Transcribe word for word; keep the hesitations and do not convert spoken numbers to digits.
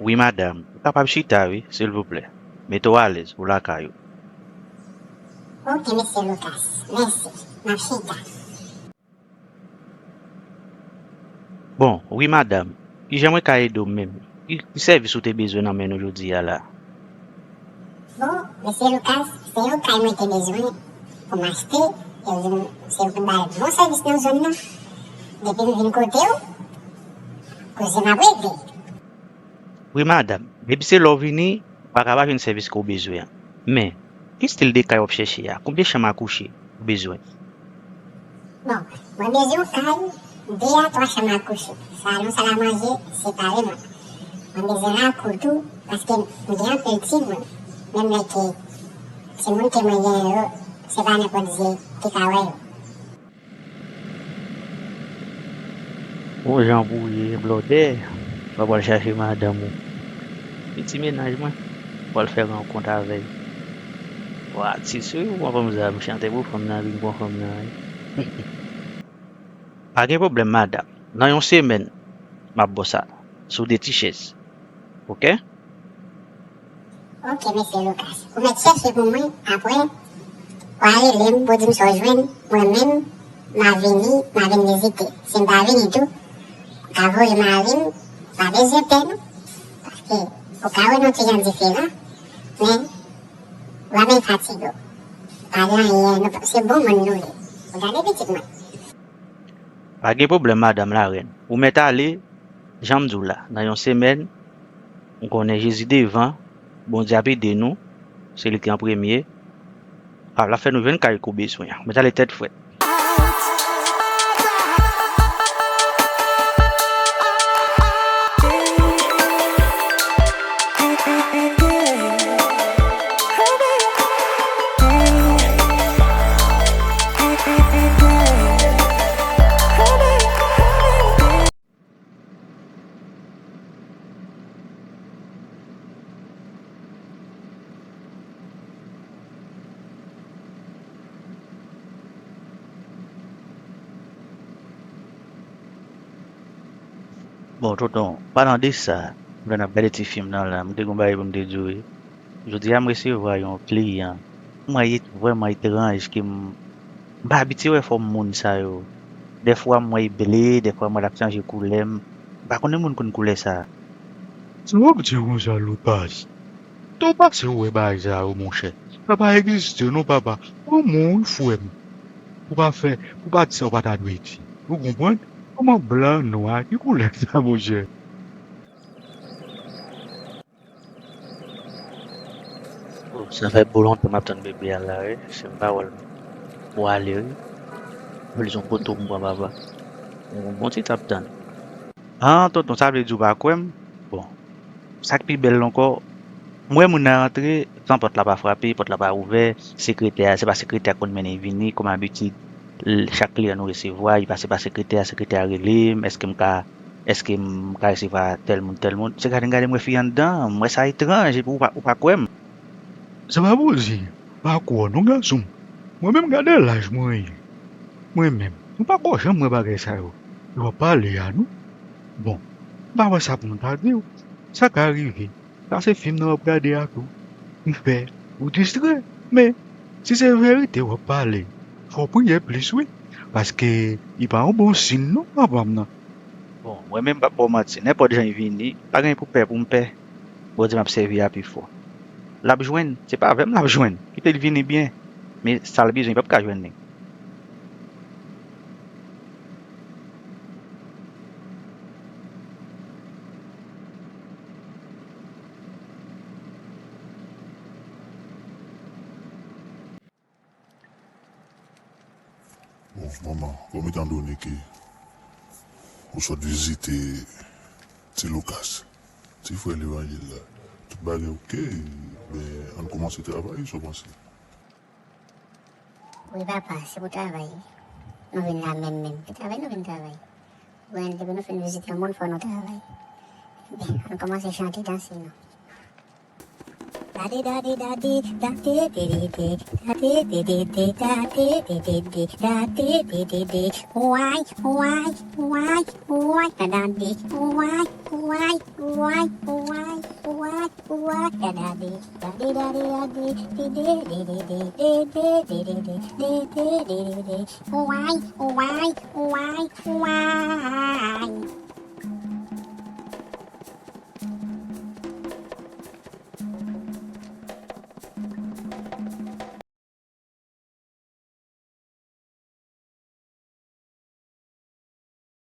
Wi, madanm. Ou kapab chita, wi, silvouplè. Mete w alèz pou lakay ou. Ok, mesye Lucas. Mèsi. M ap chita. Bon, wi, madanm. Kijan mwen ka ede w menm? Ki, ki sèvis ou te bezwen nan men nou jodi a la? Bon, mesye Lucas, se yon kay mwen te bezwen pou m achte, e w di m se ou ki bay bon sèvis nan zòn nan. Depi m vin kote w, koze m ap regle. Wi, madanm. Depi se lè w vini, ou pa ka pa jwenn sèvis ke w bezwen an. Men, ki estil de kay w ap chèche a? Konbyen chanm a kouche ou bezwen? Bon, mwen bezwen yon kay, de a twa chanm a kouche, salon, sal a manje, separeman. Mwen bezwen lakou tou, paske m gen anpil timoun. Menm lè ke timoun ke mwen genyen yo, se pa nenpòt zye ki ka wè yo. Bon jan pou w ye, blòdè, w ap al chache madanm ou. Li ti mennaj mwen, w al fè rankont avè l. Ou atis wi, ou pran fanm sa, m chante pou fanm nan, vin pran fanm nan wi. Pa gen pwoblèm, madanm. Nan yon semèn, m ap ba w sa, sou de ti chèz. Oke? Ok, mesye Lucas. Ou mèt chèche pou mwen, apre, w a rele m pou di m sa w jwenn, mwen menm, m a vini, m a vin vizite. Si m pa vini tou, w ka voye mari m, pa bezwen pè non. Paske, ou ka wè nou ti jan diferan, men, w ap vin fatige w. Pa gen anyen, nou, se bon moun nou ye. Ou gade pitit mwen. Pa gen pwoblèm, madanm larèn. Ou mèt ale, jan m di w la, nan yon semèn, m konnen Jezi devan, Bondye ap ede nou, se li ki an premye, l ap fè nou jwenn kay ke w bezwen an. Ou mèt ale tèt frèt. Bon, tonton, palan de sa, pandan n ap gade ti fim nan la, m te gen yon bagay pou m te di w wi. Jodi a, m resevwa yon kliyan. M wè li vrèman etranj ke m, m pa abitye wè fòm moun sa yo. Dèfwa m wè li ble, dèfwa m wè l ap chanje koulè, m pa konnen moun konn koulè sa. Sa w ap di konsa, Lucas? Tan pase ou wè bagay sa yo, monchè. Sa pa egziste non, papa. Kòman w, frè m? Ou pa fè, ou pa di sa w pa ta dwe di. Ou konprann? Kòman blan, nwa, ki koulè sa, monchè? Oh, sa fè bon lontan m ap tann bebe a la, wi. Se m pa wè l. Ou ale, wi. Anplis, se yon poto m pran, papa. Yon bon ti t ap tann. Ah, tonton, sa vle di w pa kwè m? Bon. Sa k pi bèl ankò, m wè moun nan rantre, san pòt la pa frape, pòt la pa ouvè, sekretè a, se pa sekretè a k konn mennen l vini, kòm abitid, l-, chak kliyan nou resevwa, li pase pa sekretè a, sekretè a rele m, èske m ka, èske m ka resevwa tèl moun, tèl moun. Se gade m gade, m wè fi anndan an, m wè sa etranj, epi ou pa, ou pa kwè m. Sa pa poze, pa kwè w non, gason m. Mwen menm, gade laj mwen ye. Mwen menm, mwen pa kwè w janm wè bagay sa yo. Lè w ap pale a, non. Bon, m pa wè sa pou m ta di w. Sa ka rive. Sa se fim nan w ap gade a tou. M pè ou distrè. Men, si se verite w ap pale, fò w priye plis, wi. Paske li pa yon bon siy, non, papa m nan. Bon, mwen menm, m p ap ba w manti. Nenpòt jan li vini, pa gen pou pè pou m pè. Bondye m ap sèvi a pi fò. L ap jwenn, se pa avè m l ap jwenn. Kite l vini byen. Men sa l bezwen, li p ap ka jwenn li. Bon, manman, kòm etan done ke ou sot vizite ti Lucas, ti frè levanjil la, tout bagay oke, ben, ann kòmanse travay, sa w panse? Wi, papa, se pou travay nou vin la menm, menm. Se travay nou vin travay. Ou konnen, depi nou fin vizite yon moun, fò nou travay. Ebyen, ann kòmanse chante, danse, non. Why, why, da da di, da di da di da di, di di di di di di di di di di di di di di di di. Why, why, why, why?